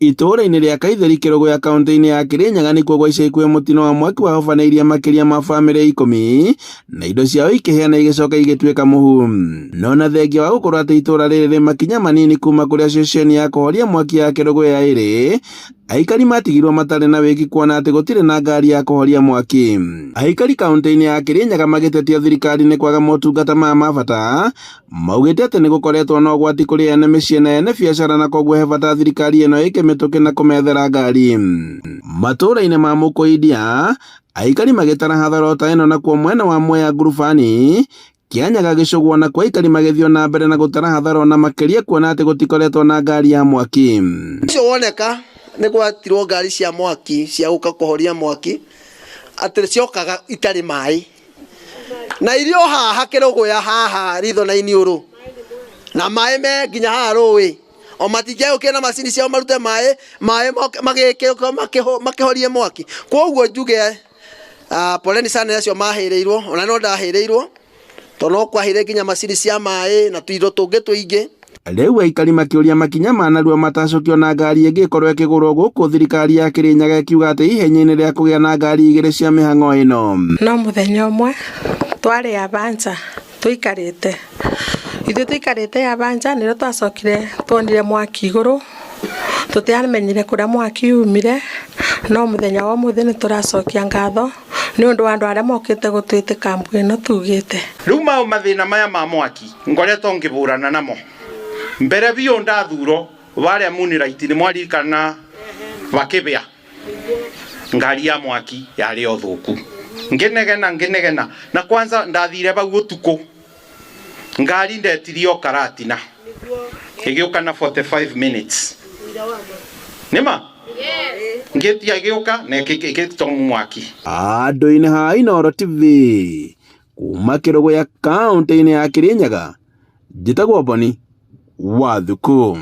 Itũũra-inĩ rĩa Kaitheri Kĩrũgũya kaũntĩ-inĩ ya Kĩrĩnyaga nĩkuo gwa ica ikuhĩ mũtino wa mwaki wahobanĩirie makĩria ma bamĩrĩ ikũmi na indo ciao ikĩhĩa na igĩcoka igĩtuĩka mũhu. No na thengia wa gũkorwo atĩ itũũra rĩrĩ rĩ makinya manini kuma kũrĩa ceceni ya kũhoria mwaki ya Kĩrũgũya ĩrĩ, aikari matigirwo matarĩ na wĩki kuona atĩ gũtirĩ na ngari ya kũhoria mwaki. Aikari kaũntĩ-inĩ ya Kĩrĩnyaga magĩtetia thirikari nĩ kwaga motungata maya ma bata Maugĩte atĩ nĩ gũkoretwo na ũgwati kũrĩ ene mĩciĩ na ene biacara na koguo he bata thirikari ĩno ĩke mĩtũkĩ na kũmethera ngari. Matũũra-inĩ ma Mũkũindia, aikari magĩtara hathara o ta ĩno nakuo mwena wa Mwea Ngurubani, Kĩanyaga Gĩcũgwa nakuo aikari magĩthiĩ na mbere na gũtara hathara ona makĩria kuona atĩ gũtikoretwo na ngari ya mwaki. Ũcio woneka nĩ gwetirwo ngari cia mwaki cia gũka kũhoria mwaki atĩ ciokaga itarĩ maĩ. Na irio haha kĩrũgũya haha ritho na iniũrũ na maĩ me nginya haha rũĩ o matingĩagũkire na macini ciao marute maĩ maĩ moke magĩkĩrwo makĩhorie mwaki. Koguo njuge poleni sana acio mahĩrĩirwo ona no ndahĩrĩirwo tondũ no kwahĩire nginya macini cia maĩ na tũindo tũngĩ tũingĩ. Rĩu aikari makĩũria makinya ma narua matacũkio na ngari ĩngĩ ĩkorwo ĩkĩgũrwo gũkũ thirikari ya Kĩrĩnyaga ĩkiuga atĩ ihenya-inĩ rĩa kũgĩa na ngari igĩrĩ cia mĩhang'o ĩno. No mũthenya ũmwe twarĩ Abanja tũikarĩte, ithuĩ tũikarĩte Abanja nĩrĩo twacokire tuonire mwaki igũrũ, tũtiamenyire kũrĩa mwaki umire, no mũthenya wa ũmũthĩ nĩ tũracokia ngatho nĩ ũndũ wa andũ arĩa mokĩte gũtwĩtĩka mbu ĩno tugĩte. Rĩu mathĩna maya ma mwaki ngoretwo ngĩbũrana namo mbere biũ ndathuro varia Moonlight nĩ mwaririkana vakĩbĩa ngari ya mwaki yarĩ o thũku ngĩnegena ngĩnegena na kwanza ndathire vau ũtukũ ngari ndetirie o Karatina ĩgĩũka na 45 minutes nĩma ngĩtia ĩgĩũka na ĩgĩtomu mwaki. Andũ-inĩ ha Inooro TV kuma Kĩrũgũya kaũntĩ-inĩ ya Kĩrĩnyaga, njĩtagwo Boni wa Thuku.